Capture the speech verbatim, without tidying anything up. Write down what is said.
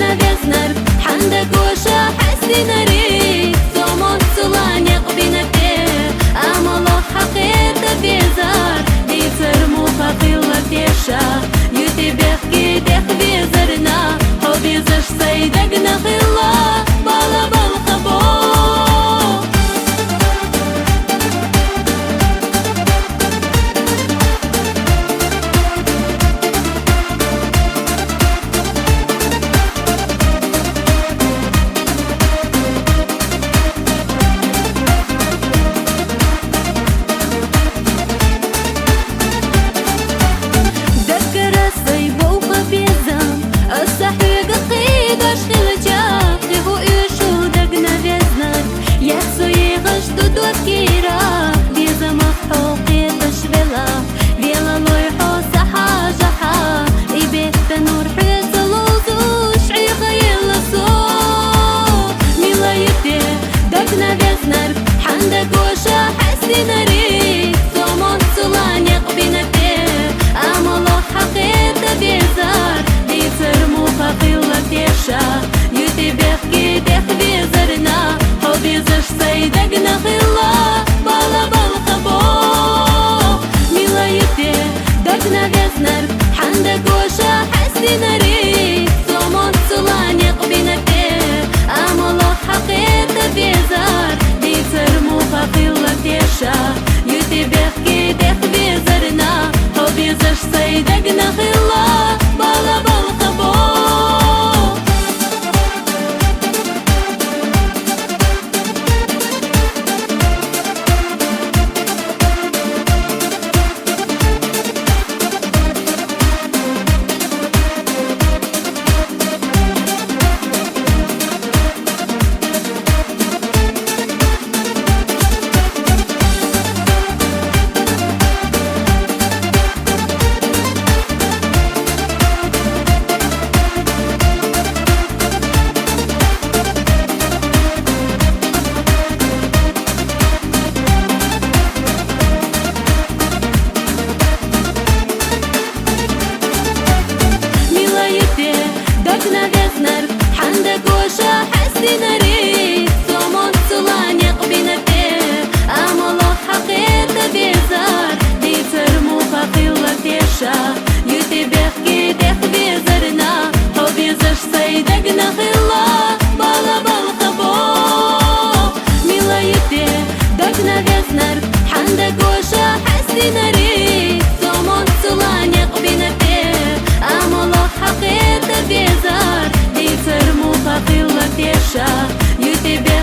Навезнар хьанда гуша хьестинари, сомон сула некъ бинате, амалох хьакъета безар, дицар муха хилла теша, юте бехки дех везарна, хо безаш сайдагна хилла, бала балха бо. Даккара сай бовха безам, аса хьуга къидаш хилча, хиху ишу дагна везнар, яхсу игаш ду докира, безамах хьо къеташ вела, вела лой хьо сахажаха, и бетта нур хьуца лузуш, гӀиха елла со. Милайите, дагна везнар, хьанда гуша хьестинари, сомон сула некъ бинате, амалох хьакъета безар, дицар муха хилла теша, юте бехки дех везарна, хо безаш сайдагна хилла, бала балха бо. Милайите, дагна везнар, хьанда гуша хьестинари, сомон сула некъ бинате, амалох хьакъета безар, дицар муха хилла теша, юте бехки дех везарна, хо безаш сайдагна хилла, бала балха бо. Милайите, дагна везнар, хьанда гуша хьестинари, сомон сула некъ бинате, амалох хьакъета безар, дицар муха хилла теша, юте бехки дех везарна, хо безаш сайдагна хилла, бала балха бо. Милайите, дагна везнар, хьанда гуша хьестинари, сомон сула некъ бинате, амалох хьакъета безар, дицар муха хилла теша, юте бехки